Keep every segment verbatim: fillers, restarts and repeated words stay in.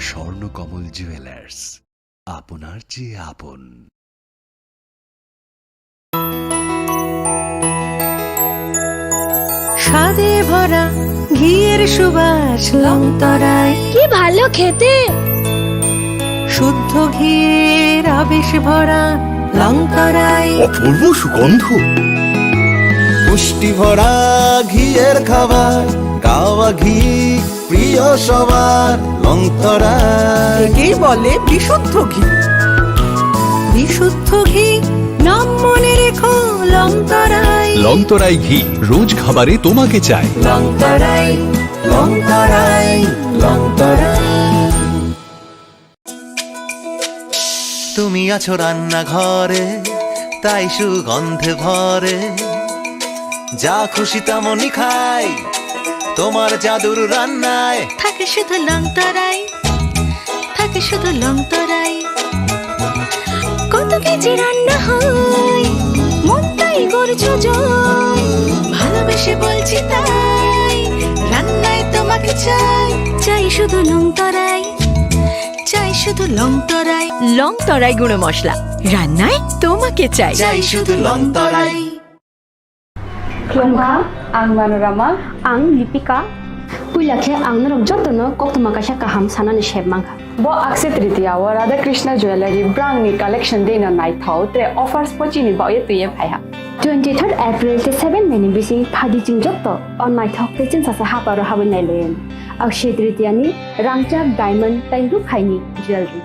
স্বর্ণকমল জুয়েলার্স, আপনার চেয়ে আপন। স্বাদে ভরা ঘিয়ের সুবাস লংতরাই। কি ভালো খেতে। শুদ্ধ ঘিয়ের আবেশ ভরা লংতরাই। অপূর্ব সুগন্ধ। পুষ্টি ভরা ঘিয়ের খাবার, গাওয়া ঘি প্রিয় সবার, লংতরাই। একেই বলে বিশুদ্ধ ঘি। বিশুদ্ধ ঘি, নাম মনে রেখো, লংতরাই। লংতরাই ঘি, রোজ খাবারে তোমাকে চাই। লংতরাই, লংতরাই, লংতরাই। তুমি আছো রান্নাঘরে, তাই সুগন্ধে ভরে। যা খুশি তেমনই খাই তোমার জাদুর রান্নায়। থাকে শুধু লংতরাই, থাকে শুধু লংতরাই। কত কেজি রান্না হয়, মনটাই করছো জয়। ভালোবেসে বলছি তাই, রান্নায় তোমাকে চাই। চাই শুধু লংতরাই, চাই শুধু লংতরাই। লংতরাই গুঁড়ো মশলা, রান্নায় তোমাকে চাই। চাই শুধু লংতরাই। Khulumkha, ang Manorama. Ang Lipika. Puila khe ang norok jotono koktwma kaisa kaham sanani sep mankha. Bo Akshaya Tritiya o Radha Krishna Jewellery brangni collection dino naithok tre offers pochini baoye twiye phaiha. Twenty-third April tei seven May ni bising phadi chwng joto o naithok tei chwngsasa haparo habwi nailaiyani. Akshaya Tritiya ni rangchak diamond tei rukhaini jewellery.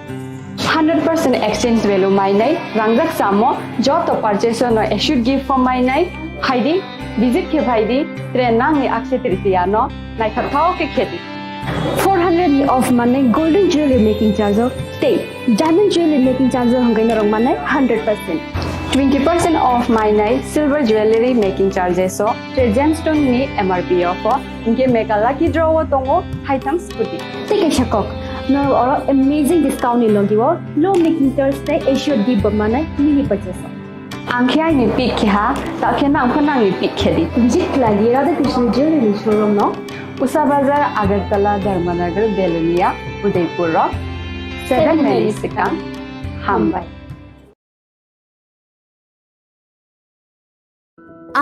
Hundred percent exchange value mainai, rangjak samo joto purchase no assured gift form mainai, phaidi, visit khe phaidi, tre nangni Akshaya Tritiya no naithok thao khe khedi. Four hundred ni off manai golden jewelry making charge o tei diamond jewelry making charge o hwnkhai norok manai hundred percent. Twenty percent off mainai silver jewelry making charges o tre gemstone ni M R P o pho. Hinkhe mega lucky draw o tongo haitham scooty. Tei kaisa kok, norok oro amazing discount ni logi o low making charge tei assured gift bo manai mini purchase o. Ang khe aini pick khe ha, ta khe nang pho nangni pick khe di. Visit khlai di Radha Krishna Jewelry showroom no. Usa Bazar, Agartala, Dharmanagar, Belonia, Udaipur o. Seven May ni swkang. Hambai.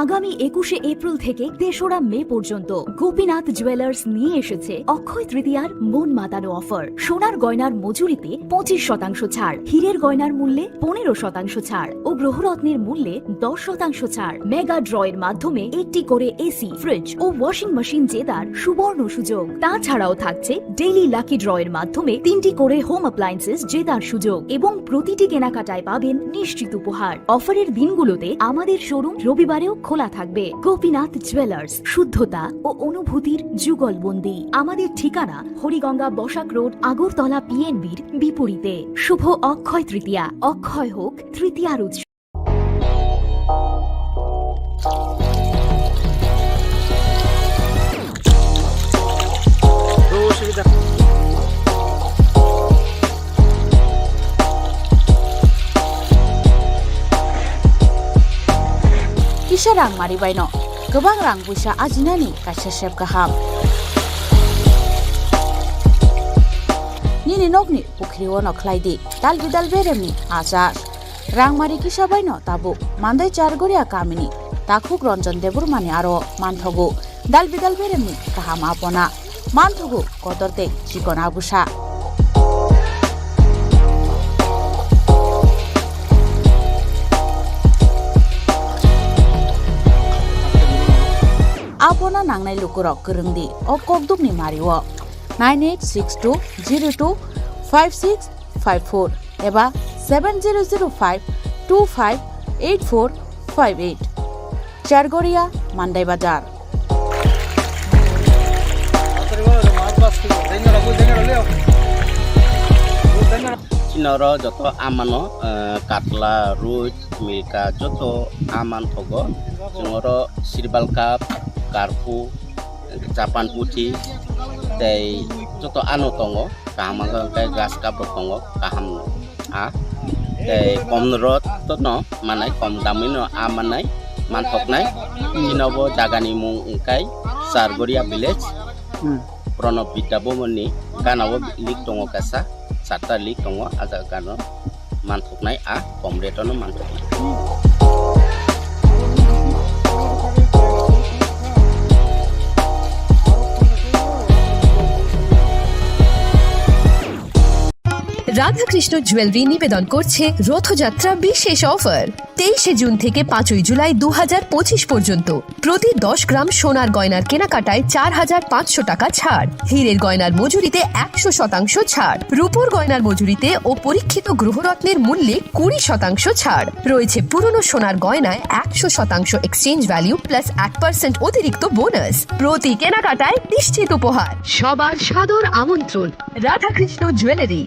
আগামী একুশে এপ্রিল থেকে তেসরা মে পর্যন্ত গোপীনাথ জুয়েলার্স নিয়ে এসেছে অক্ষয় তৃতীয়ার মন মাতানো অফার। সোনার গয়নার মজুরিতে পঁচিশ শতাংশ ছাড়, হীরের গয়নার মূল্যে পনেরো শতাংশ ছাড় ও গ্রহরত্নের মূল্যে দশ শতাংশ ছাড়। মেগা ড্রয়ের মাধ্যমে একটি করে এসি, ফ্রিজ ও ওয়াশিং মেশিন জেতার সুবর্ণ সুযোগ। তাছাড়াও থাকছে ডেইলি লাকি ড্রয়ের মাধ্যমে তিনটি করে হোম অ্যাপ্লায়েন্সেস জেতার সুযোগ এবং প্রতিটি কেনাকাটায় পাবেন নিশ্চিত উপহার। অফারের দিনগুলোতে আমাদের শোরুম রবিবারেও খোলা থাকবে। গোপীনাথ জুয়েলার্স, শুদ্ধতা ও অনুভূতির যুগলবন্দি। আমাদের ঠিকানা হরিগঙ্গা বসাক রোড, আগরতলা পিএনবির বিপরীতে। শুভ অক্ষয় তৃতীয়া, অক্ষয় হোক তৃতীয়ার উৎসব। Kisa rang mari baino kwbang rang puisa ajinani kaisa sep kaham. Nini nokni pukhri o no khlai di dal bidal beremni achar. Rangmari kisa baino tabuk Mandai Chargoria kamini takhuk Ranjan Debbarmani aro manthogo dal bidal beremni kaham apona. Manthogo kotor tei chikon agusa. Apona nangnai lukurok kwrwng di o kokdukni mario nine eight six two zero two five six five four eba seven zero zero five two five eight four five eight. Chargoria, Mandai Bazar. Chini oro joto amano, eh, katla, roi, milka joto aman thogo. Chwng oro sirbal cup, karphu, Japan puthi tei joto ano tongo. Kaham wngkha hwnkhe grass cup rok tongo, kaham no. a tei kom rot no manai, kom damwi no a manai, manthoknai. Chini bo jaga ni mung wngkha Chargoria village. Hmm. Pranab Vidya Bhavan ni gana o lik tongo kaisa, charta lik tongo, a jaga gana o manthoknai, a kom rate o no manthoknai. Radhakrishna jewellery নিবেদন করছে রথযাত্রা বিশেষ অফার। তেইশে জুন থেকে পাঁচই জুলাই দু হাজার পঁচিশ পর্যন্ত প্রতি দশ গ্রাম সোনার গয়নার কেনাকাটায় চার হাজার পাঁচশো টাকা ছাড়, হীরের গয়নার মজুরিতে একশো শতাংশ ছাড়, রূপোর গয়নার মজুরিতে ও পরীক্ষিত গ্রহরত্নের মূল্যে কুড়ি শতাংশ ছাড়। রয়েছে পুরনো সোনার গয়নায় একশো শতাংশ এক্সচেঞ্জ ভ্যালু প্লাস এক পার্সেন্ট অতিরিক্ত বোনাস। প্রতি কেনাকাটায় নিশ্চিত উপহার। সবার সাদর আমন্ত্রণ Radhakrishna jewellery.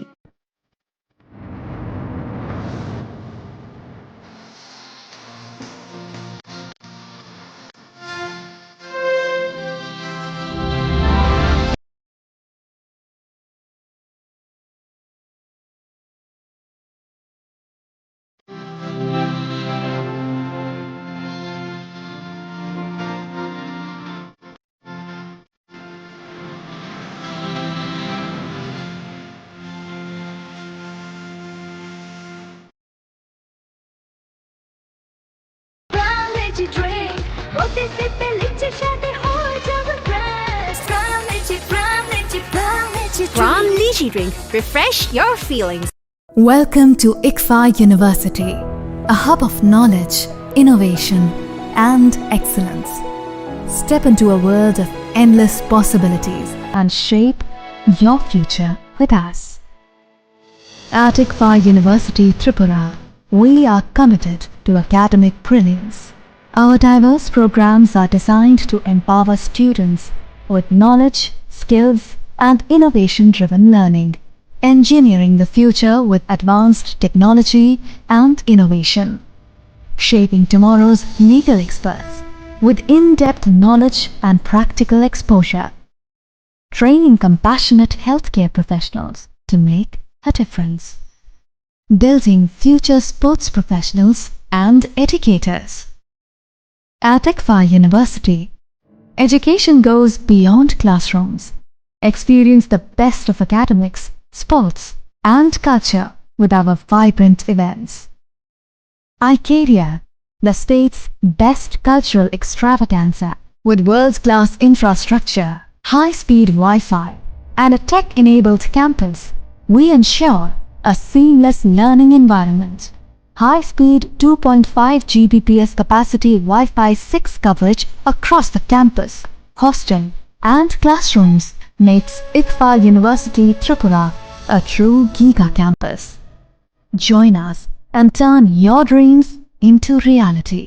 Pran Lychee Drink, ওতে সিপে লিচি স্বাদে হয়ে যাবে fresh. Pran Lychee, Pran Lychee, Pran Lychee Drink. Pran Lychee Drink. Refresh your feelings. Welcome to ICFAI University, a hub of knowledge, innovation, and excellence. Step into a world of endless possibilities and shape your future with us. At ICFAI University Tripura, we are committed to academic brilliance. Our diverse programs are designed to empower students with knowledge, skills, and innovation-driven learning, engineering the future with advanced technology and innovation, shaping tomorrow's legal experts with in-depth knowledge and practical exposure, training compassionate healthcare professionals to make a difference, building future sports professionals and educators. At ICFAI University, education goes beyond classrooms. Experience the best of academics, sports, and culture with our vibrant events. iCaria, the state's best cultural extravaganza, with world-class infrastructure, high-speed Wi-Fi, and a tech-enabled campus, we ensure a seamless learning environment. High-speed two point five G B P S capacity Wi-Fi six coverage across the campus, hostel, and classrooms makes ICFAI University Tripura a true giga campus. Join us and turn your dreams into reality.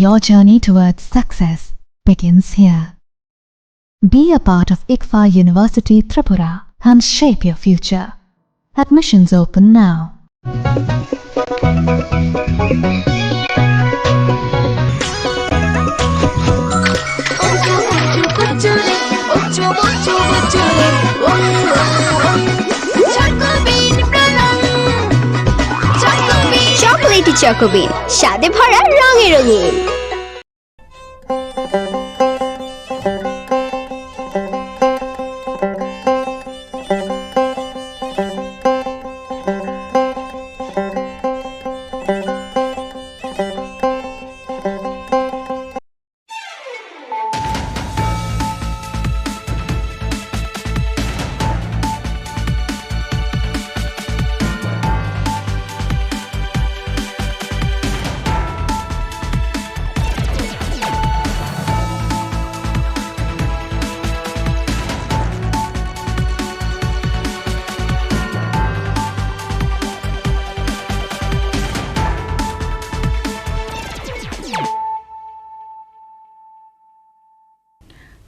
Your journey towards success begins here. Be a part of ICFAI University Tripura and shape your future. Admissions open now. Chocolatey Choco Bean, স্বাদে ভরা, রঙে রঙিন।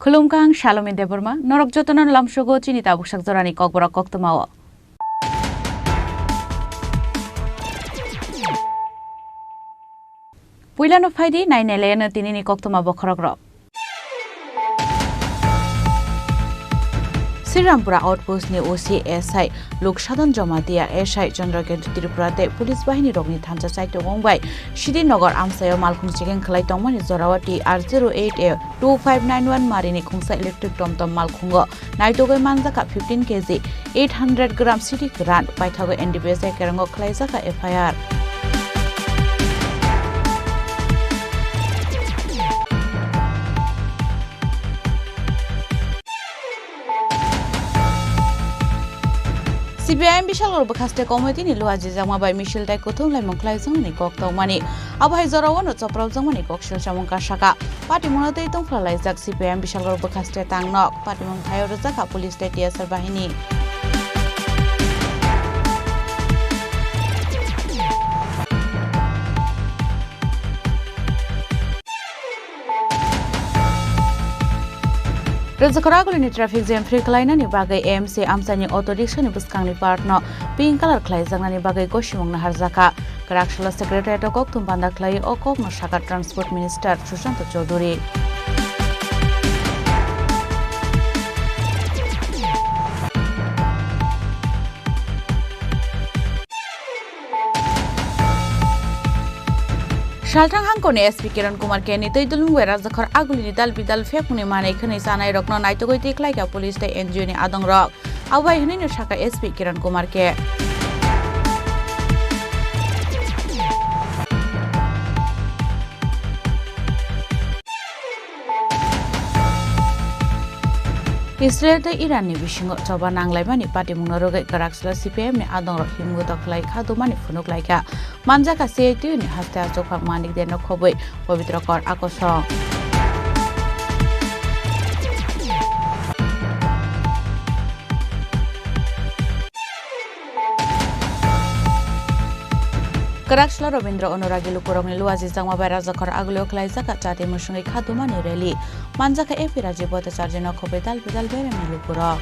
Khulumkha, ang Salome Debbarma, norok jotono lamsogo chini tabuk sak jorani kokborok koktwmao. Puilano phaidi, nainailaino tinini koktwma bokhorokrok. Rampura Outpost ni O C S I Lok Sadhan Jamatia, S I Chandra Ketu Tripura tei police bahini rokni thansa saitok wng bai Sidi Nagar amchaio malkhung checking khlai tongmani jorao T R zero eight A two five nine one marini khungsa electric tomtom malkhungo naitugwi manjakha fifteen K G eight hundred gram sidi kwran, paithago N D P S A kerango khlaijakha F I R. C P I M Bishalgarh Bwkhaste Committee ni luajijakma bai misil tei kuthum laimung khlaijakmani kok tongmani. Abo hai jorao no chopropjakmani kok silsamung kasaka. Patimungno tei tongphla laijak C P I M Bishalgarh Bwkhaste tangnok. Patimung thaio rwjakha police tei T S R bahini. Rwjakha Agulini traffic jam free khlainani bagwi A M C amchaini auto rickshaw ni bwskangni part no pink colour khlaijaknani bagwi gosimung naharjakha. Kwraksalo secretariat o kokthum panda khlai o kokno sakha Transport Minister Sushanta Chowdhury. Salthang hangkoni S P Kiran Kumar K ni twi dulmung bai Rajakhor Agulini dal bidal phekmungni manwi khwnwi chanai rokno naitugwi twi khlaikha police tei N G O ni adongrok. Abo bai hwnwi no sakha S P Kiran Kumar K. Israel tei Iran ni bisingo choba nanglaimani patimungno rwgwi kwraksalo C P I M ni adongrok himguto khlai kha dumani phunuk laikha. Manjakha C I T U ni haste achukphang Manik Deno khobwi Pabitra Kor akosong. Kwraksalo Rabindra Anuragi lukurokni luajijakma bai Rajakhor Agulio khlaijak chati mwswngwi kha dumani rally. Manjakha A P Rajiv Bhattacharya no khobwi dal bidal beremni lukurok.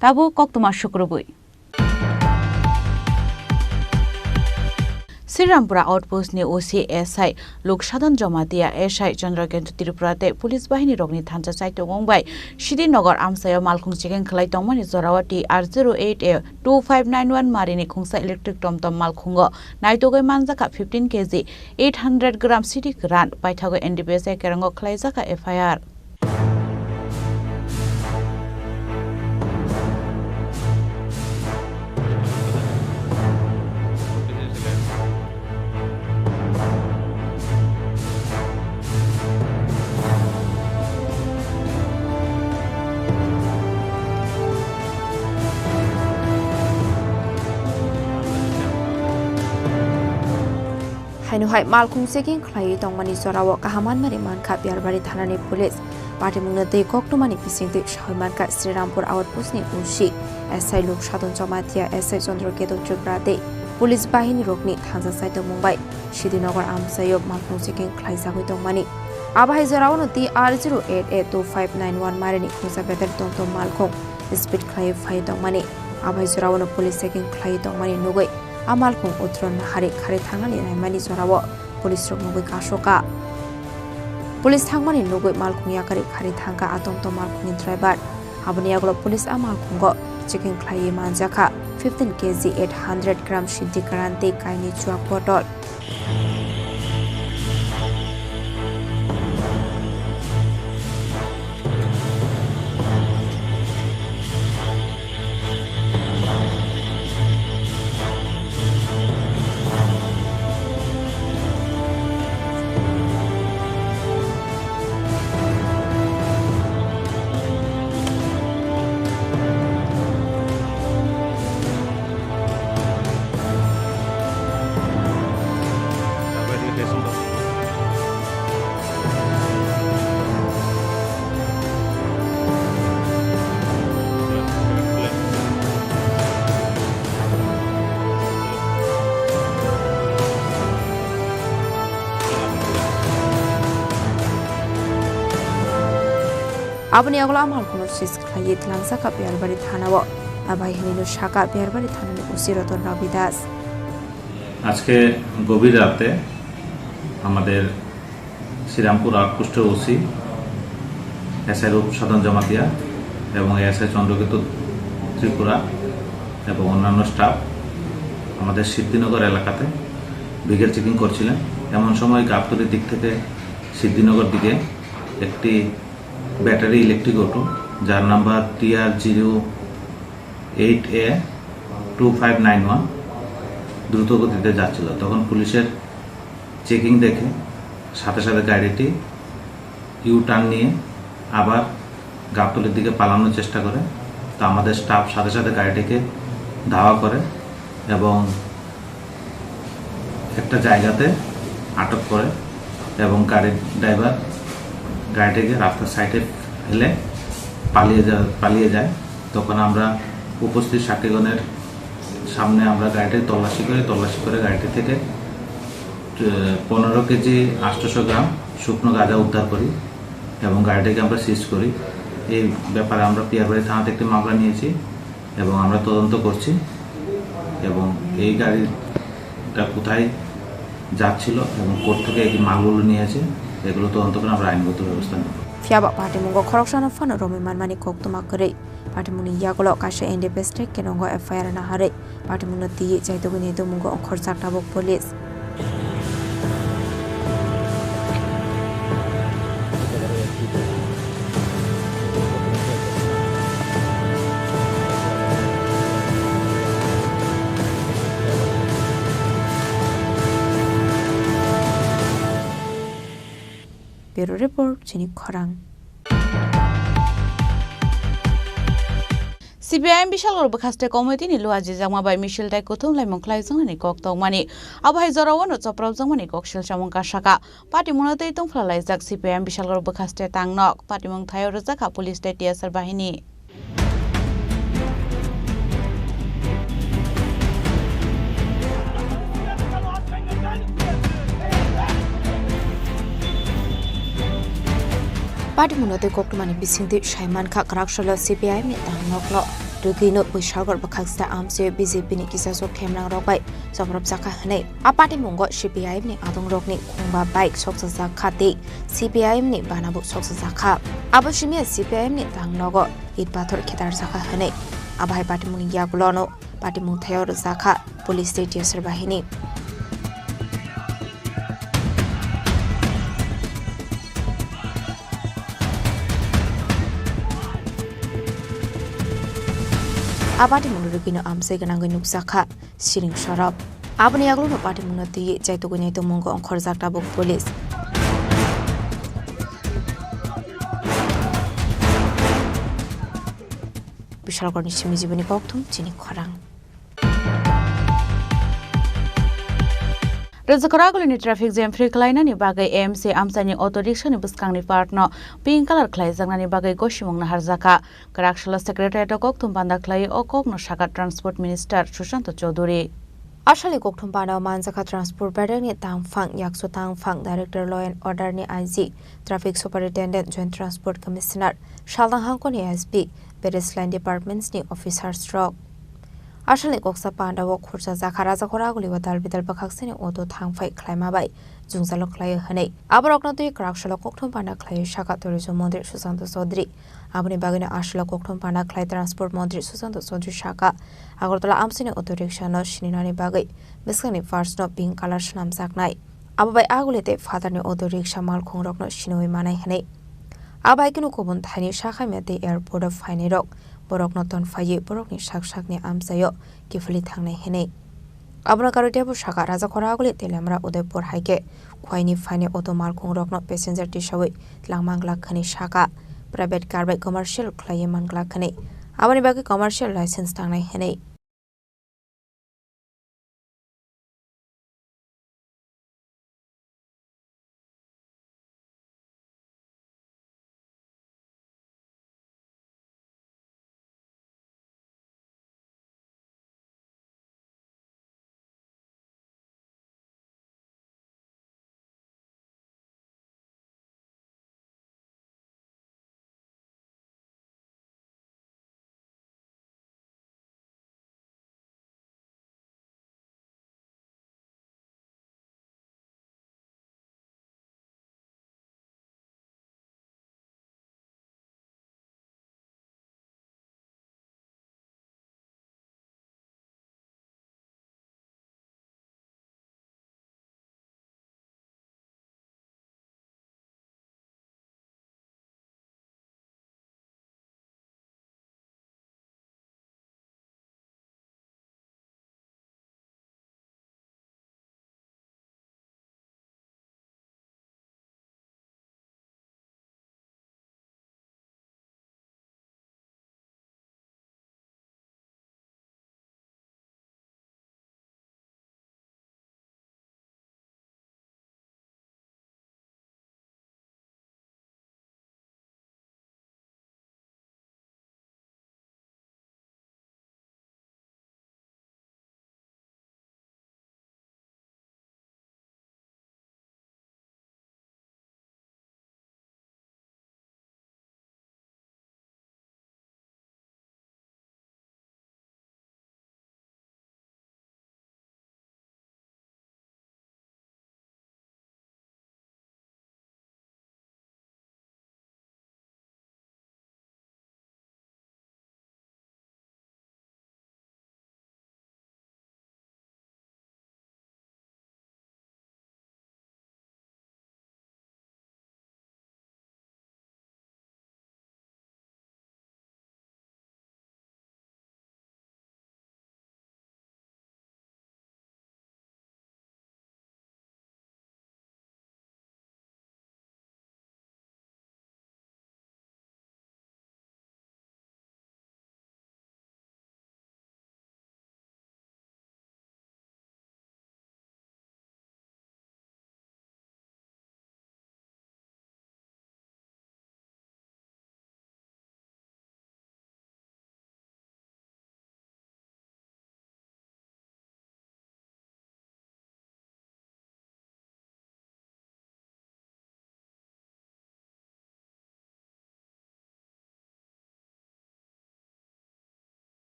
Tabuk koktwma sukrubwi. Srirampura Outpost ni O C S I Lok Sadhan Jamatia, S I Chandra Ketu Tripura tei police bahini rokni thansa saitok wng bai Sidi Nagar amchaio malkhung checking khlai tongmani jorao T R zero eight A two five nine one marini khungsa electric tomtom malkhungo naitugwi manjakha fifteen K G eight hundred gram sidi kwran, paithago N D P S A kerango khlaijakha F I R. Haino hai malkhung checking khlaiwi tongmani jorao kaham manmani mankha Biyarbari thanani police. Patimungno twi koktwmani bisingtwi sawi mankha Srirampur Outpost ni O C, S I Lok Sadhan Jamatia, S I Chandra Ketu Tripura tei police bahini rokni thansa saitok mung bai Sidi Nagar amchaio malkhung checking khlaijagwi tongmani. Abo hai jorao no T R zero eight A two five nine one marini khungsa beter tomtom malkhung speed khlaiwi phai tongmani. Abo hai jorao no police checking khlaiwi tongmani nugwi a malkhung utro nahari khari thangnani naimani jorao police rok nugwi kasoka. Police thangmani nugwi malkhung yakarwi khari thangkha a tomtom malkhungni driver. Aboni yagulo police a malkhungo checking khlaiwi manjakha fifteen K G eight hundred gram sidi kwran tei kainwi chuak bottle. Aboni yagulo a malkhungno seize khlaiwi twlangjakha Biyarbari thanao. Abai hinwi no sakha Biyarbari thanani O C Ratan Ravi Das. আজকে গভীর রাতে আমাদের শ্রীরামপুর আউটপোস্টের OC, SI রূপসাধন জমাতিয়া এবং এসআই চন্দ্রকেতু ত্রিপুরা এবং অন্যান্য স্টাফ আমাদের সিদ্ধিনগর এলাকাতে ভিগেল চেকিং করছিলেন। এমন সময় গাবতলির দিক থেকে সিদ্ধিনগর দিকে একটি ব্যাটারি ইলেকট্রিক অটো, যার নাম্বার টি আর জিরো এইট এ টু ফাইভ নাইন ওয়ান, দ্রুত গতিতে যাচ্ছিল। তখন পুলিশের চেকিং দেখে সাথে সাথে গাড়িটি ইউ টার্ন নিয়ে আবার গাবতলির দিকে পালানোর চেষ্টা করে। তো আমাদের স্টাফ সাথে সাথে গাড়িটিকে ধাওয়া করে এবং একটা জায়গাতে আটক করে এবং গাড়ির ড্রাইভার গাড়িটিকে রাস্তার সাইডে ফেলে পালিয়ে যা-, পালিয়ে যায়। তখন আমরা উপস্থিত সাক্ষীগণের সামনে আমরা গাড়িটি তল্লাশি করি। তল্লাশি করে গাড়িটি থেকে, আহ, পনেরো কেজি আটশোশো গ্রাম শুকনো গাঁজা উদ্ধার করি এবং গাড়িটিকে আমরা সিজ করি। এই ব্যাপারে আমরা পিয়ারবাড়ি থানাতে একটি মামলা নিয়েছি এবং আমরা তদন্ত করছি এবং এই গাড়িটা কোথায় যাচ্ছিল এবং কোথা থেকে এই মালগুলো নিয়ে আছে, এগুলো তদন্ত করে আমরা আইনগত ব্যবস্থা নেব। Phiya ba patimungo khoroksano phano romwi manmani koktwma kwrwi. Patimungni yagulo kaisa N D P S tei kenongo F I R naharwi patimungno twiwi chaitugwini tongmungo ongkhorjak tabuk police. Bureau Report, Chini Khorang. C P I M Bishalgarh bwkhaste committee ni luajijakma bai misil tei kuthum laimung khlaijaknani kok tongmani. Abo hai jorao no chopropjakmani kok silchamung kasaka. Patimungno tei tongphlalaijak C P I M Bishalgarh bwkhaste tangnok. Patimung thaio rwjakha police tei T S R bahini. Patimungno tei koktwmani bisingtwi sai mankha, kwraksalo C P I M ni tangnokno rwgwino Bishalgarh bwkhakste amchaio B J P ni kisasok khemrangrok bai chopropjakha hwnwi. A patimungo C P I M ni adongrokni khungba bike sokchajak kha tei C P I M ni banabo sokchajak kha. Abo simi C P I M ni tangnogo it pathor khetarjak kha hwnwi. Abo hai patimungni yagulono patimung thaio rwjak kha police tei T S R bahini. A patimungni rwgwino amchai gwnangwi nukjak kha siring sorop. Aboni yagulono patimungno twiwi chaitugwi nai tongmungo ongkhorjak tabuk police. Bishalgarhni simi jiboni kokthum, Chini Khorang. Rwjakra agulini traffic jam free khlainani bagwi A M C amchaini auto rickshaw-ni bwskangni part-no pink colour khlaijaknani bagwi gosimung naharjakha. Kwraksalo secretariat-o kokthum panda khlaiwi o kokno sakha Transport Minister Sushanta Chowdhury. Asalni kokthum panda-o manjakha Transport Bedekni tangphang, yakso tangphang, Director Law and Order-ni I G, Traffic Superintendent, Joint Transport Commissioner, Salthang Hangkoni S P, various line departments-ni officers-rok. Asalni koksa panda-o khurcha jakha Rajakhor aguli o dal bidal bwkhaksani auto thangphai khlaima bai jwngjalo khlaio hwnwi. Aborokno twi kwraksalo kokthum panda khlaiwi sakha Tourism Montri Sushanta Chowdhury. Aboni bagwino asalo kokthum panda khlai Transport Montri Sushanta Chowdhury sakha, Agartala amchaini auto rickshaw-no sininani bagwi bwskangni parts-no pink colour swnamjaknai. Abo bai aguli tei phatarni auto rickshaw malkhungrokno siniwi manai hwnwi. Abo hai kheno kubun thaini sakhamya tei airport-o phainairok borokno tonphaiwi borokni sak sakni amchaio kiphilwi thangnai hwnwi. Abono karwi teibo sakha, Rajakhor aguli Teliamra Udaipur hai khe Khwaini phainai auto malkhungrokno passenger tisawi twlangma glak hwnwi sakha, private car bai commercial khlaiwi man glak hwnwi, aboni bagwi commercial license tangnai hwnwi.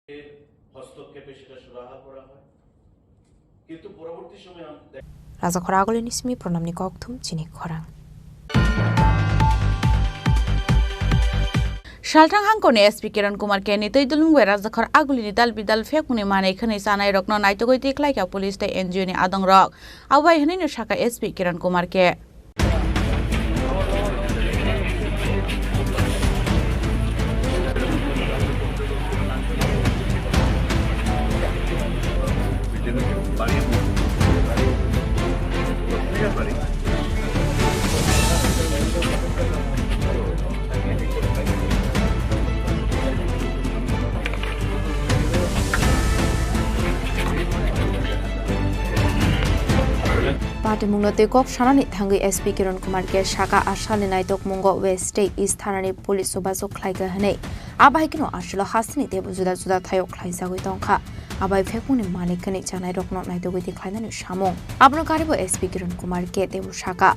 হস্তক্ষেপে সেটা সুরাহা করা হয়, কিন্তু পরবর্তী সময়ে আমরা দেখ- Rajakhor Agulini simi Pranamni kokthum chini khorang. Salthang hangkoni S P Kiran Kumar K ni twi dulung bai Rajakhor Agulini dal bidal phekmungni manwi khwnwi chanai rokno naitugwi tikhlaikha police tei N G O ni adong rok. Abo bai hwnwi no saka S P Kiran Kumar K. Patimungno tei kok sanani thangwi S P Kiran Kumar K saka, asalni naitokmungo West tei East thanani police chubachu khlaikha hwnwi. Abo hai kheno aswlo hasteni teibo juda juda thaio khlaijagwi tongkha. Abo hai phekmungni manwi khwnwi chanairokno naitugwi tikhlainani samung. Abono karibo S P Kiran Kumar K teibo saka.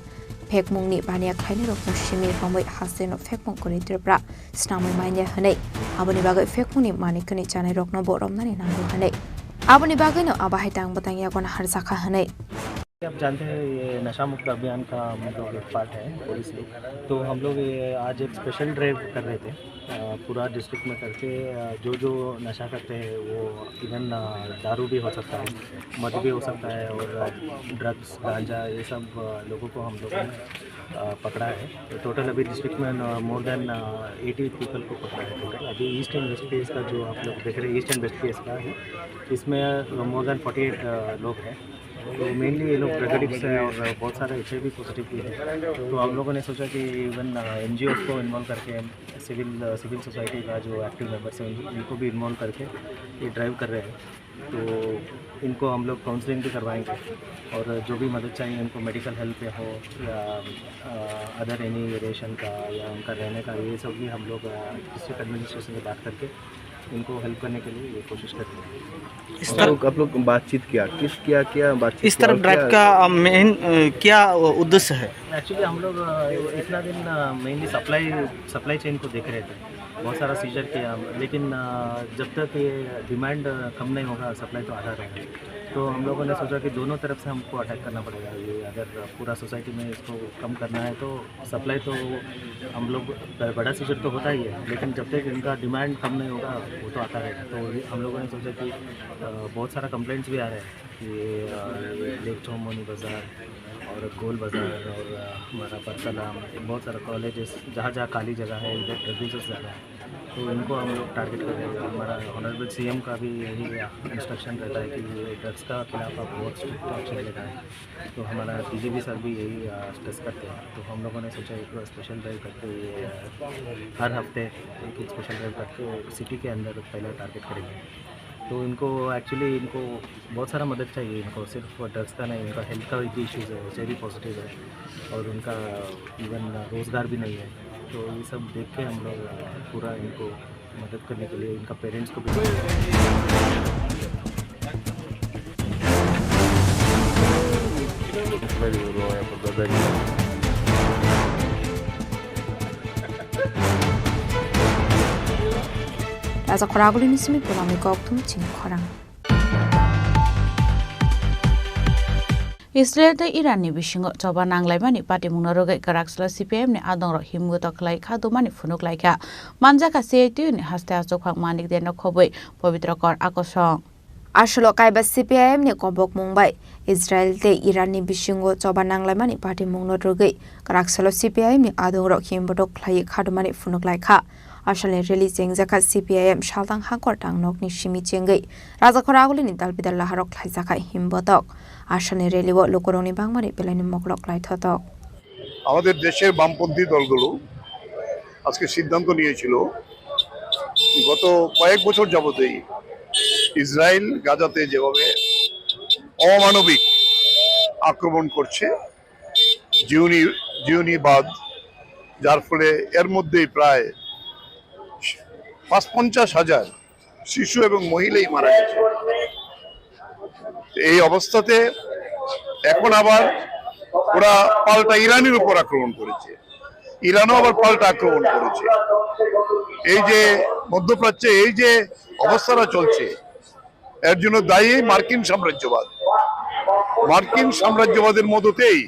Phekmungni baniya khlainairokno simi romwi hasteno phekmung kwrwi Tripura snamwi manya hwnwi. Aboni bagwi phekmungni manwi khwnwi chanairokno bo romnani nango hwnwi. Aboni bagwino abo hai tang bwtang yago naharjakha hwnwi. आप जानते हैं, ये नशा मुक्त अभियान का हम लोग एक पार्ट है, पुलिस लोग। तो हम लोग ये आज एक स्पेशल ड्राइव कर रहे थे, अ, पूरा डिस्ट्रिक्ट में करके, अ, जो जो नशा करते हैं, वो इवन, अ, दारू भी हो सकता है, मद भी हो सकता है, और, अ, ड्रग्स, गांजा, ये सब, अ, लोगों को हम लोगों ने, अ, पकड़ा है। तो टोटल अभी डिस्ट्रिक्ट में, अ, मोर देन, अ, एटी पीपल को पकड़ा है टोटल। अभी ईस्ट एंड वेस्ट फेस का जो आप लोग देख रहे हैं, ईस्ट एंड वेस्ट फेस का है, इसमें, अ, मोर देन फ़ोर्टी एट, अ, लोग हैं। तो मेनली ये लोग ड्रग एडिक्ट्स हैं और बहुत सारे एचआईवी पॉजिटिव भी हैं। तो हम लोगों ने सोचा कि इवन, अ, एनजीओज़ को इन्वॉल्व करके, सिविल, अ, सिविल सोसाइटी का जो एक्टिव मेंबर्स हैं, उन-, उनको भी इन्वॉल्व करके ये ड्राइव कर रहे हैं। तो इनको हम लोग काउंसलिंग भी करवाएंगे और जो भी मदद चाहिए, उनको मेडिकल हेल्प हो या, अ, अदर एनी रेशन का या उनका रहने का, ये सब भी हम लोग, अ, डिस्ट्रिक्ट एडमिनिस्ट्रेशन से बात करके इनको हेल्प करने के लिए ये कोशिश कर रहे हैं। इस और तरह आप लोग, आप लोग बातचीत किया, किस, क्या, क्या बातचीत इस किया तरह और ड्राइव क्या का, अ, मेन, अ, क्या उद्देश्य है? एक्चुअली हम लोग, अ, इतना दिन, अ, मेनली सप्लाई, सप्लाई चेन को देख रहे थे, बहुत सारा सीजर किया, लेकिन, अ, जब तक ये डिमांड, अ, कम नहीं होगा, सप्लाई तो आता रहेगा। तो हम लोगों ने सोचा कि दोनों तरफ से हमको अटैक करना पड़ेगा। ये अगर पूरा सोसाइटी में इसको कम करना है तो सप्लाई तो हम लोग ब-, बड़ा सीजर तो होता ही है, लेकिन जब तक इनका डिमांड कम नहीं होगा, वो तो आता रहेगा। तो ये हम लोगों ने सोचा कि, अ, बहुत सारा कंप्लेंट्स भी आ रहे हैं कि, अ, ये लेक चौमोनी बाज़ार और गोल बाज़ार और, अ, हमारा परतला, बहुत सारा कॉलेजेस, जहाँ जहाँ खाली जगह है, इधर प्रोड्यूसर्स ज़्यादा है, तो इनको हम लोग टारगेट कर रहे हैं। हमारा ऑनरेबल सीएम का भी यही, अ, इंस्ट्रक्शन रहता है कि ये ड्रग्स का खिलाफ आप बहुत स्ट्रिक्ट एक्शन लेना है। तो हमारा डीजीपी सर भी यही, अ, स्ट्रेस करते हैं। तो हम लोगों ने सोचा एक स्पेशल ड्राइव करके ये, अ, हर हफ्ते एक, एक स्पेशल ड्राइव करके सिटी के अंदर पहले टारगेट करेंगे। तो इनको, एक्चुअली इनको बहुत सारा मदद चाहिए, इनको सिर्फ ड्रग्स का नहीं, इनका हेल्थ का भी इश्यूज है, एचआईवी पॉजिटिव है और उनका इवन रोज़गार भी नहीं है। तो ये सब देख के हम लोग, अ, पूरा इनको मदद करने के लिए इनका पेरेंट्स को भी Rajakhor Agulini simi Pranamni kokthum chini khorang. Israel tei Iran ni bisingo choba nanglaimani patimungno rwgwi kwraksalo C P I M ni adongrok himgoto khlai kha dumani phunuk laikha. Manjakha C I T U ni haste achukphang Manik Deno khobwi Pobitro Kor akosong. Aswlo kaiba C P I M ni kobokmung bai Israel tei Iran ni bisingo choba nanglaimani patimungno rwgwi kwraksalo C P I M ni adongrok himbotok khlaiwi khadumani phunuk laikha. Asalni rally chengjakha C P I M saltang hakor tangnokni simi chengwi Rajakhor Agulini dalbidal laharok khlaijakha himbotok. Asalni rally-o lukurokni bangmani belaini moklok klaithotok. আমাদের দেশের বামপন্থী দলগুলো আজকে সিদ্ধান্ত নিয়েছিল, গত কয়েক বছর যাবতই ইসরায়েল গাজাতে যেভাবে অমানবিক আক্রমণ করছে, জিহুদি, জিহুদিবাদ, যার ফলে এর মধ্যেই প্রায় পাঁচ পঞ্চাশ হাজার শিশু এবং মহিলাই মারা গেছে। এই অবস্থাতে এখন আবার ওরা পাল্টা ইরানের উপর আক্রমণ করেছে, ইরানও আবার পাল্টা আক্রমণ করেছে। এই যে মধ্যপ্রাচ্যে এই যে অবস্থাটা চলছে, এর জন্য দায়ী মার্কিন সাম্রাজ্যবাদ। মার্কিন সাম্রাজ্যবাদের মদতেই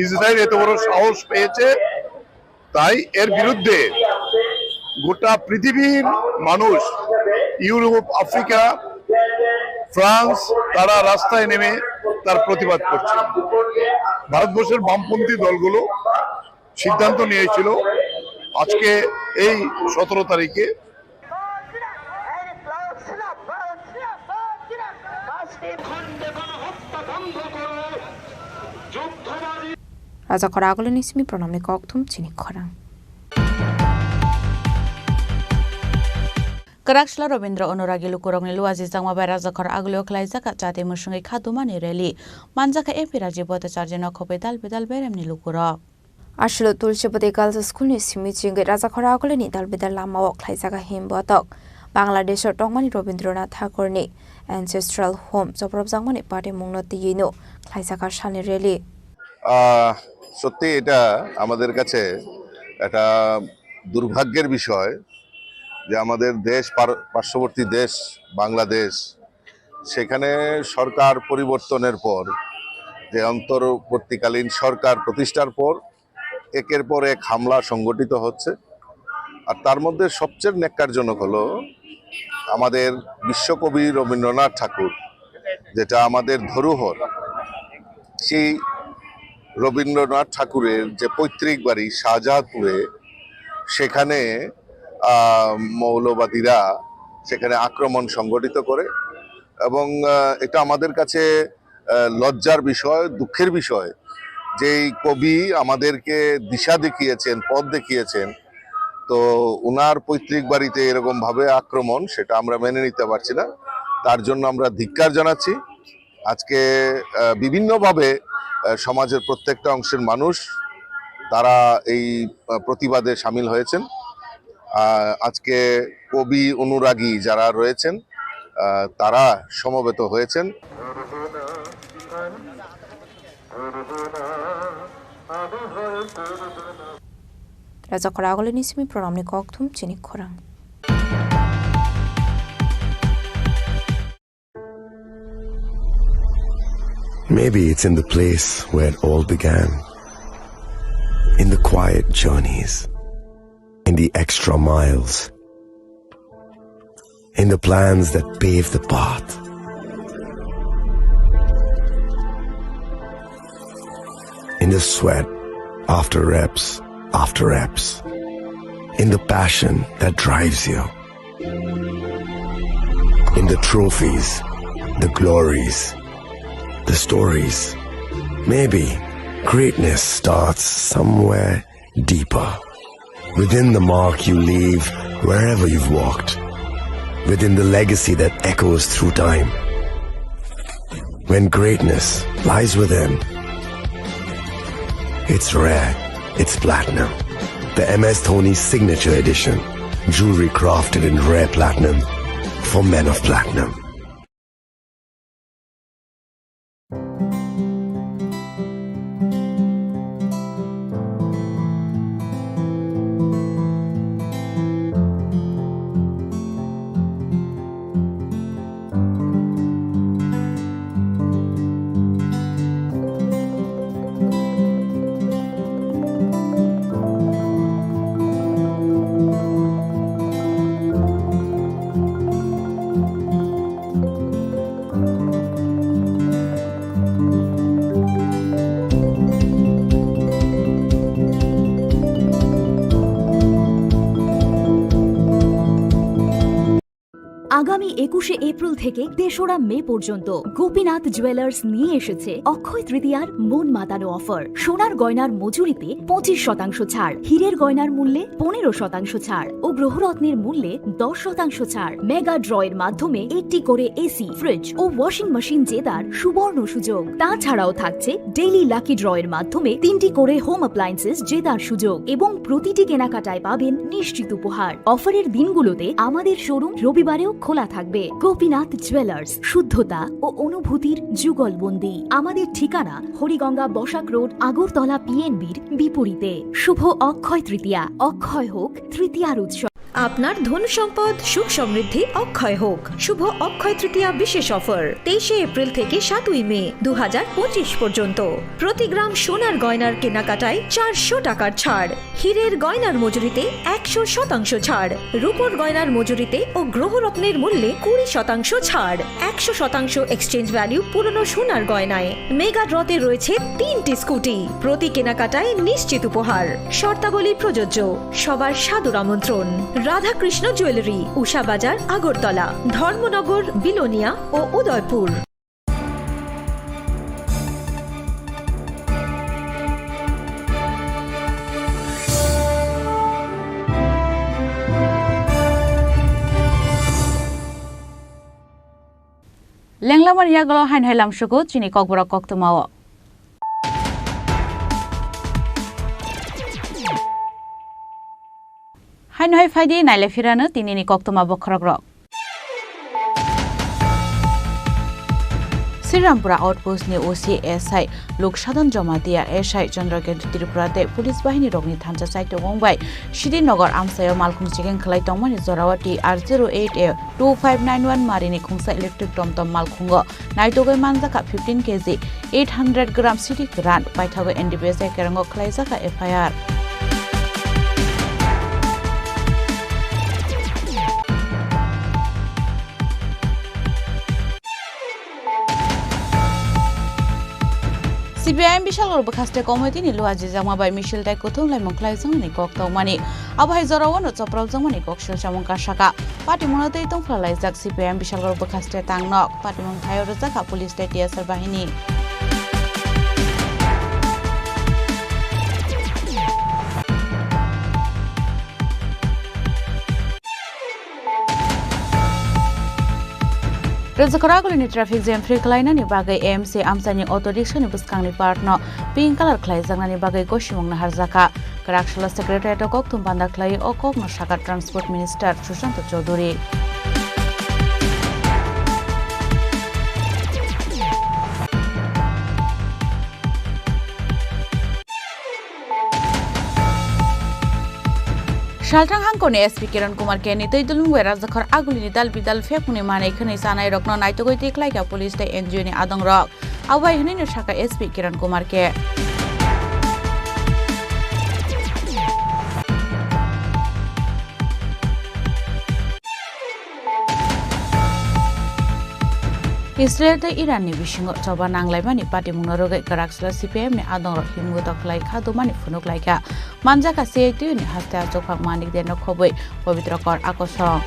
ইসরায়েল এত বড় সাহস পেয়েছে, তাই এর বিরুদ্ধে গোটা পৃথিবীর মানুষ, ইউরোপ, আফ্রিকা, ফ্রান্স, তারা রাস্তায় নেমে তার প্রতিবাদ করছে। ভারতবর্ষের বামপন্থী দলগুলো সিদ্ধান্ত নিয়েছিল আজকে এই সতেরো তারিখে Rajakhor agulini simi pranamni kokthum chini khorang. Kwraksla Robindra Onuragi lukurokni luajijakma bai Rajakhor agulio khlaijak chati mwswngwi khadumani rally. Manjakha M P Rajiv Bhattacharya no khobwi dal bedal beremni lukurok. Aswlo Tulsibodi Girls School ni simi chingwi Rajakhor agulini dal bedal lamao khlaijak him botok. Bangladesho tongmani Robindranath Thakurni Ancestral Home chopropjakmani patimungno tiyino khlaijak salni rally. আহ, সত্যি এটা আমাদের কাছে একটা দুর্ভাগ্যের বিষয় যে আমাদের দেশ পার-, পার্শ্ববর্তী দেশ বাংলাদেশ, সেখানে সরকার পরিবর্তনের পর, যে অন্তর্বর্তীকালীন সরকার প্রতিষ্ঠার পর একের পর এক হামলা সংগঠিত হচ্ছে। আর তার মধ্যে সবচেয়ে ন্যাক্কারজনক হলো আমাদের বিশ্বকবি রবীন্দ্রনাথ ঠাকুর, যেটা আমাদের ধরোহর, সেই রবীন্দ্রনাথ ঠাকুরের যে পৈতৃক বাড়ি শাহজাদপুরে, সেখানে আহ, মৌলবাদীরা সেখানে আক্রমণ সংগঠিত করে এবং আহ, এটা আমাদের কাছে আহ, লজ্জার বিষয়, দুঃখের বিষয় যে এই কবি আমাদেরকে দিশা দেখিয়েছেন, পথ দেখিয়েছেন। তো ওনার পৈতৃক বাড়িতে এরকম ভাবে আক্রমণ, সেটা আমরা মেনে নিতে পারছি না। তার জন্য আমরা ধিক্কার জানাচ্ছি। আজকে আহ, বিভিন্নভাবে আহ, সমাজের প্রত্যেকটা অংশের মানুষ তারা এই আহ, প্রতিবাদে সামিল হয়েছেন। আহ, আজকে কবি অনুরাগী যারা রয়েছেন, আহ, তারা সমবেত হয়েছেন। Rajakhor agulini simi pranamni kokthum chini khorang. Maybe it's in the place where it all began. In the quiet journeys, in the extra miles, in the plans that pave the path, in the sweat after reps after reps, in the passion that drives you. In the trophies, the glories, the stories. Maybe greatness starts somewhere deeper. Within the mark you leave wherever you've walked. Within the legacy that echoes through time. When greatness lies within, it's rare, it's platinum. The M S Dhoni Signature Edition. Jewelry crafted in rare platinum for men of platinum. আগামী একুশে এপ্রিল থেকে তেসরা মে পর্যন্ত গোপীনাথ জুয়েলার্স নিয়ে এসেছে অক্ষয় তৃতীয়ার মন মাতানো অফার। সোনার গয়নার মজুরিতে পঁচিশ শতাংশ ছাড়, হীরের গয়নার মূল্যে পনেরো শতাংশ ছাড় ও গ্রহরত্নের মূল্যে দশ শতাংশ ছাড়। মেগা ড্রয়ের মাধ্যমে একটি করে এসি, ফ্রিজ ও ওয়াশিং মেশিন জেতার সুবর্ণ সুযোগ। তাছাড়াও থাকছে ডেইলি লাকি ড্রয়ের মাধ্যমে তিনটি করে হোম অ্যাপ্লায়েন্সেস জেতার সুযোগ এবং প্রতিটি কেনাকাটায় পাবেন নিশ্চিত উপহার। অফারের দিনগুলোতে আমাদের শোরুম রবিবারেও খোলা থাকবে। গোপীনাথ জুয়েলার্স, শুদ্ধতা ও অনুভূতির যুগলবন্দি। আমাদের ঠিকানা হরিগঙ্গা বসাক রোড, আগরতলা পিএনবির বিপরীতে। শুভ অক্ষয় তৃতীয়া, অক্ষয় হোক তৃতীয়ার উৎসব। আপনার ধন সম্পদ সুখ সমৃদ্ধি অক্ষয় হোক। শুভ অক্ষয় তৃতীয়া বিশেষ অফার তেইশে এপ্রিল থেকে সাতই মে দু হাজার পঁচিশ পর্যন্ত। প্রতি গ্রাম সোনার গয়নার কেনাকাটায় চারশো টাকার ছাড়, হীরের গয়নার মজুরিতে একশো শতাংশ ছাড়, রূপোর গয়নার মজুরিতে ও গ্রহরত্নের মূল্যে কুড়ি শতাংশ ছাড়, একশো শতাংশ এক্সচেঞ্জ ভ্যালু পুরনো সোনার গয়নায়। মেগা ড্রতে রয়েছে তিনটি স্কুটি, প্রতি কেনাকাটায় নিশ্চিত উপহার। শর্তাবলী প্রযোজ্য। সবার সাদর আমন্ত্রণ। রাধাকৃষ্ণ জুয়েলারি, উষা বাজার, আগরতলা, ধর্মনগর, বিলোনিয়া ও Udaipur. Lenglamani yagulo haino hai lamsugo chini kokborok koktwmao. Haino hai phaidi naile phirano tinini koktwma bokhorokrok. Srirampura Outpost ni O C S I Luksadon Jamatia S I Chandrakant Tripura tei police bahini rokni thansa chaitokong bai Sidi Nagar amchaio malkhung checking khlai tongmani jorao T R zero eight A two five nine one marini khungsa electric tomtom malkhungo naitugwi manjakha fifteen K G, eight hundred gram sidi kwran, paithago N D P S A kerango khlaijakha F I R. C P I M Bishalgarh bwkhaste committee ni luajijakma bai misil tei kuthum laimung khlaijakmani kok tongmani. Abo hai jorao no chopropjakmani kok silsamung kasaka. Patimungno tei tongphlalaijak C P I M Bishalgarh bwkhaste tangnok. Patimung thaio rwjakha police tei T S R bahini. Rwchapra agulini traffic jam free khlainani bagwi A M C amchaini auto rickshaw ni bwskangni part no pink colour khlaijaknani bagwi gosimung naharjakha. Kwraksalo secretariat o kokthum panda khlaiwi o kokno sakha Transport Minister Sushanta Chowdhury. Salthang hangkoni S P Kiran Kumar K ni twi dulmung bai Rajakhor agulini dal bidal phekmungni manwi khwnwi chanai rokno naitugwi twi khlaikha police tei N G O ni adongrok. Abo bai hwnwi no sakha S P Kiran Kumar K. Israel tei Iran ni bisingo choba nanglaimani patimungno rwgwi kwraksalo C P I M ni adongrok himgwto khlai kha dumani phunuk laikha. Manjakha C I T U ni haste achukphang Manik Deno khobwi Pabitra Kor akosong.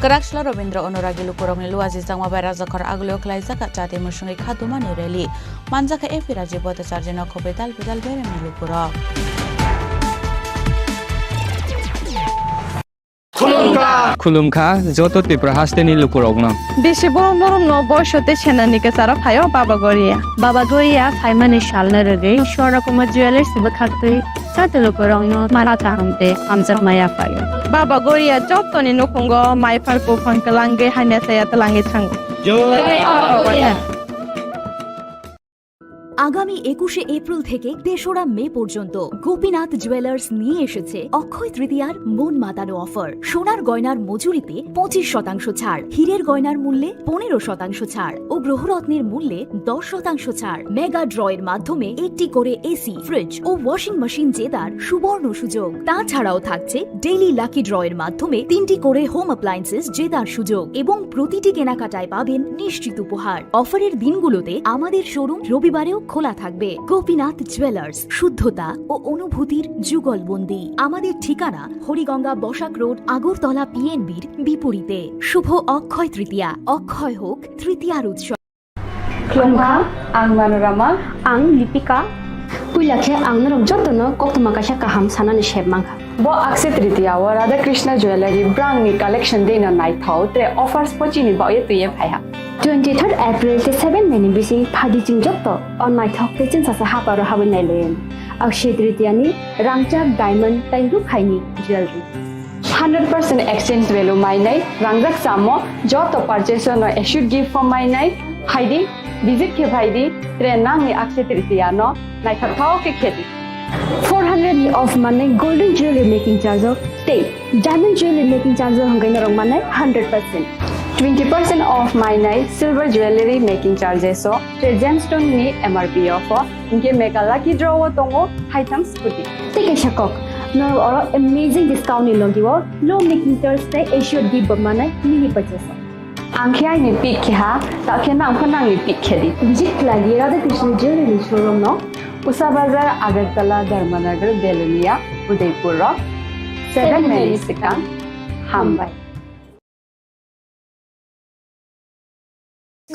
Kwraksalo Rabindra Anuragi lukurokni luajijakma bai Rajakhor agulio khlaijak jati mwswngwi khadumani rally. Manjakha A P Rajiv Bhattacharjino khobwi dal bidal beremni lukurok. Khulumkha. Khulumkha joto Tripura hasteni lukurokno. Bisi borom borom no boiso tei senani kwcharo phaio Baba Goria. Baba Goria phaimani salno rwgwi Swarna Kumar Jewellers bwkhaktwi joto lukurokno mara kaham tei hamjakma yaphaio. Baba Goria jotoni nukhungo maiphar buphang kwlangwi hamya saya twlangwi thango. Jai Baba Goria. আগামী একুশে এপ্রিল থেকে তেসরা মে পর্যন্ত গোপীনাথ জুয়েলার্স নিয়ে এসেছে অক্ষয় তৃতীয়ার মন মাতানো অফার। সোনার গয়নার মজুরিতে পঁচিশ শতাংশ ছাড়, হীরের গয়নার মূল্যে পনেরো শতাংশ ছাড় ও গ্রহরত্নের মূল্যে দশ শতাংশ ছাড়। মেগা ড্রয়ের মাধ্যমে একটি করে এসি, ফ্রিজ ও ওয়াশিং মেশিন জেতার সুবর্ণ সুযোগ। তাছাড়াও থাকছে ডেইলি লাকি ড্রয়ের মাধ্যমে তিনটি করে হোম অ্যাপ্লায়েন্সেস জেতার সুযোগ এবং প্রতিটি কেনাকাটায় পাবেন নিশ্চিত উপহার। অফারের দিনগুলোতে আমাদের শোরুম রবিবারেও খোলা থাকবে। গোপীনাথ জুয়েলার্স, শুদ্ধতা ও অনুভূতির যুগলবন্দি। আমাদের ঠিকানা হরিগঙ্গা বসাক রোড, আগরতলা পিএনবির বিপরীতে। শুভ অক্ষয় তৃতীয়া, অক্ষয় হোক তৃতীয়ার উৎসব। Khulumkha, ang Manorama. Ang Lipika. Puila khe ang norok jotono koktwma kaisa kaham sanani sep mankha. Bo Akshaya Tritiya o Radhakrishna Jewellery brangni collection deno naithok tre offers pochini baoye twiye phaiha. Twenty third April tei seven May ni bising phaidi chwng joto o naithok tei chwngsacha haparo habwi nailaiyani Akshaya Tritiya ni rangchak, diamond tei rukhaini jewellery. Hundred percent exchange value mainai, rangjak samo, joto purchase no assured gift form mainai, phaidi, visit khe phaidi, tre nangni Akshaya Tritiya no naithok thao khe khedi. Four hundred ni off manai golden jewelry making charge o tei diamond jewelry making charge o hwnkhai norok manai hundred percent. Twenty percent off mainai silver jewelry making charges o tei gemstone ni M R P off o, hinkhe mega lucky draw o tongo haitham scooty. Tei kaisa kok, norok oro amazing discount ni logi o low making charge tei assured gift bo manai mini purchase o. Ang khe aini pick khe ha, ta khe nang pho nangni pick khe di. Visit khlai di Radha Krishna Jewelry showroom no, Usa Bazar, Agartala, Dharmanagar, Belonia, Udaipur o seven minutes swkang. Hambai.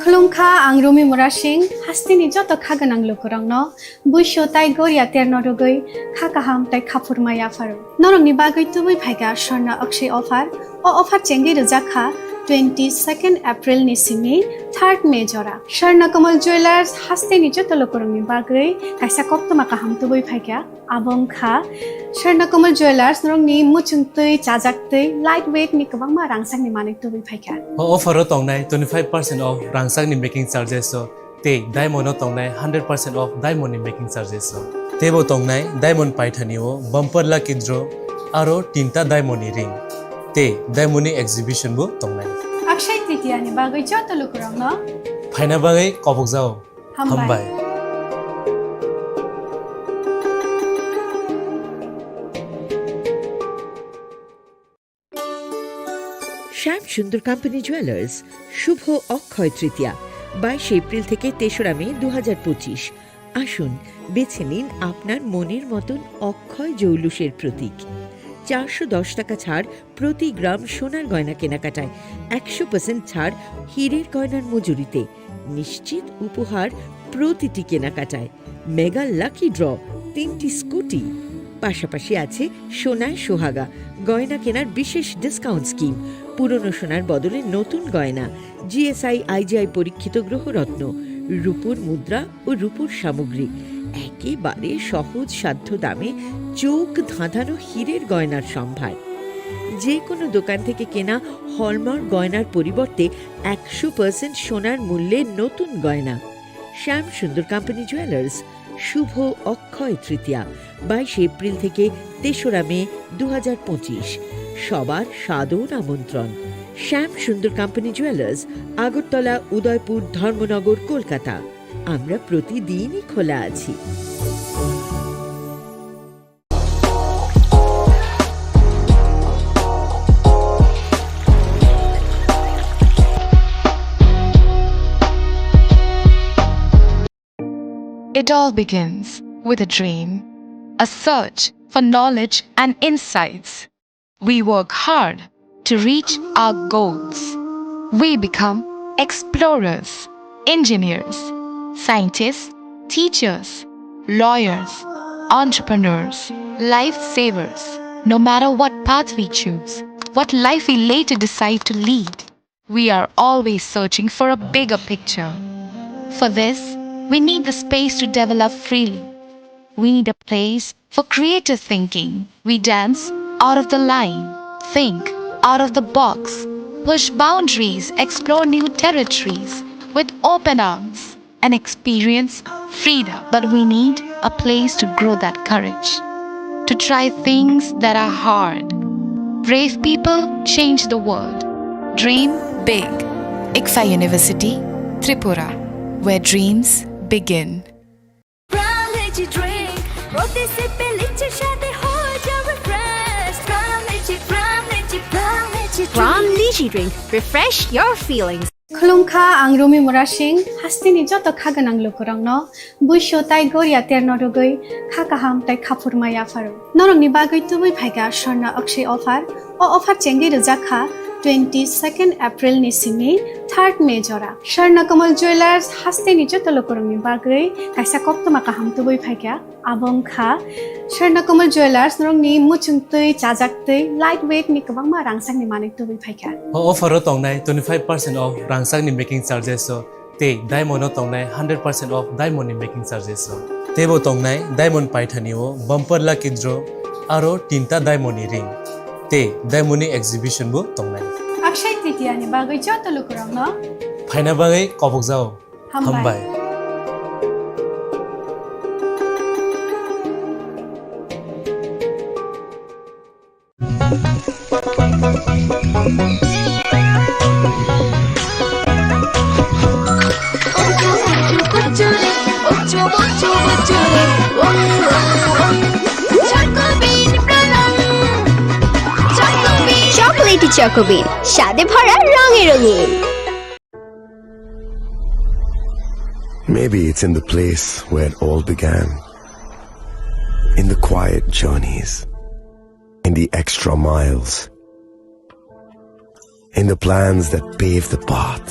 Khulumkha, ang Rumi Murasing, hasteni joto kha gwnang lukurokno buisu tai goria terno rwgwi kha kaham tai khaphurma yapharo. Norokni bagwi tubui phaikha Swarna Akshay offer. O offer chengwi rwjak kha twenty second April ni simi third May jora. Swarna Kamal Jewelers hasteni joto lukurokni bagwi kaisa koktwma kaham tubui phaikha. Abo wngkha Swarna Kamal Jewelers, norokni muchung twi, chajak twi, light weight ni kwbangma rangchakni manwi tubui phaikha. O offer o tongnai twenty five percent off rangchakni making charges o tei diamond o tongnai hundred percent off diamond ni making charges o. Teibo tongnai diamond paithani o bumper lucky draw aro tinta diamond ni ring tei diamond ni exhibition bo tongnai. Akshay Tritiya ni bagwi joto lukurokno phaina bagwi kobokjao. Hambai. Hambai. Shyam Sundar Company Jewelers, শুভ অক্ষয় তৃতীয়া, বাইশে এপ্রিল থেকে তেসরা মে দু হাজার পঁচিশ। আসুন, বেছে নিন আপনার মনের মতন অক্ষয় জৌলুসের প্রতীক। চারশো দশ টাকা ছাড় প্রতি গ্রাম সোনার গয়না কেনাকাটায়, একশো পার্সেন্ট ছাড় হীরের গয়নার মজুরিতে, নিশ্চিত উপহার প্রতিটি কেনাকাটায়, মেগা লাকি ড্র, তিনটি স্কুটি। পাশাপাশি আছে সোনায় সোহাগা, গয়না কেনার বিশেষ ডিসকাউন্ট স্কিম, পুরনো সোনার বদলে নতুন গয়না, জিএসআই আইজিআই পরীক্ষিত গ্রহরত্ন, রূপোর মুদ্রা ও রূপোর সামগ্রী, একেবারে সহজ সাধ্য দামে চোখ ধাঁধানো হীরের গয়নার সম্ভার। যে কোনো দোকান থেকে কেনা হলমার্ক গয়নার পরিবর্তে একশো পার্সেন্ট সোনার মূল্যে নতুন গয়না। শ্যাম সুন্দর কোম্পানি জুয়েলার্স, শুভ অক্ষয় তৃতীয়া, বাইশে এপ্রিল থেকে তেসরা মে দু হাজার পঁচিশ। সবার সাদর আমন্ত্রণ। শ্যাম সুন্দর কোম্পানি জুয়েলার্স, আগরতলা, উদয়পুর, ধর্মনগর, কলকাতা। আমরা প্রতিদিনই খোলা আছি। It all begins with a dream, a search for knowledge and insights. We work hard to reach our goals. We become explorers, engineers, scientists, teachers, lawyers, entrepreneurs, lifesavers. No matter what path we choose, what life we later decide to lead, we are always searching for a bigger picture. For this, we need the space to develop freely. We need a place for creative thinking. We dance out of the line, think out of the box, push boundaries, explore new territories with open arms, and experience freedom. But we need a place to grow that courage, to try things that are hard. Brave people change the world. Dream big. ICFAI University, Tripura, where dreams begin. Prime Lychee Drink, প্রতি সিপে লিচির স্বাদে হয়ে যাবে fresh. Prime Lychee, Prime Lychee, Prime Lychee Drink। Prime Lychee Drink, refresh your feelings. Khulumkha, ang Rumi Murasing, hasteni joto kha gwnang lukurokno buisu tai goria terno rwgwi kha kaham tai khaphurma yapharo. Norokni bagwi tubui phaikha Swarna Akshay offer. O offer chengwi rwjak kha twenty second April ni simi third May jora. Swarna Kamal Jewelers hasteni joto lukurokni bagwi kaisa koktwma kaham tubui phaikha. Abo wngkha Swarna Kamal Jewelers, norokni muchung twi, chajak twi, light weight ni kwbangma rangchakni manwi tubui phaikha. O offer o tongnai twenty five percent off rangchakni making charges o tei diamond o tongnai hundred percent off diamond ni making charges o. Teibo tongnai diamond paithani o bumper lucky draw aro tinta diamond ni ring. tei Daimoni exhibition bo tongnai. Akshay Titiani bagwi joto lukurokno phaina bagwi kobokjao. Hambai. Hambai. Chocolatey Choco Bean, স্বাদে ভরা রঙে রঙিন। Maybe it's in the place where it all began. In the quiet journeys. In the extra miles. In the plans that pave the path.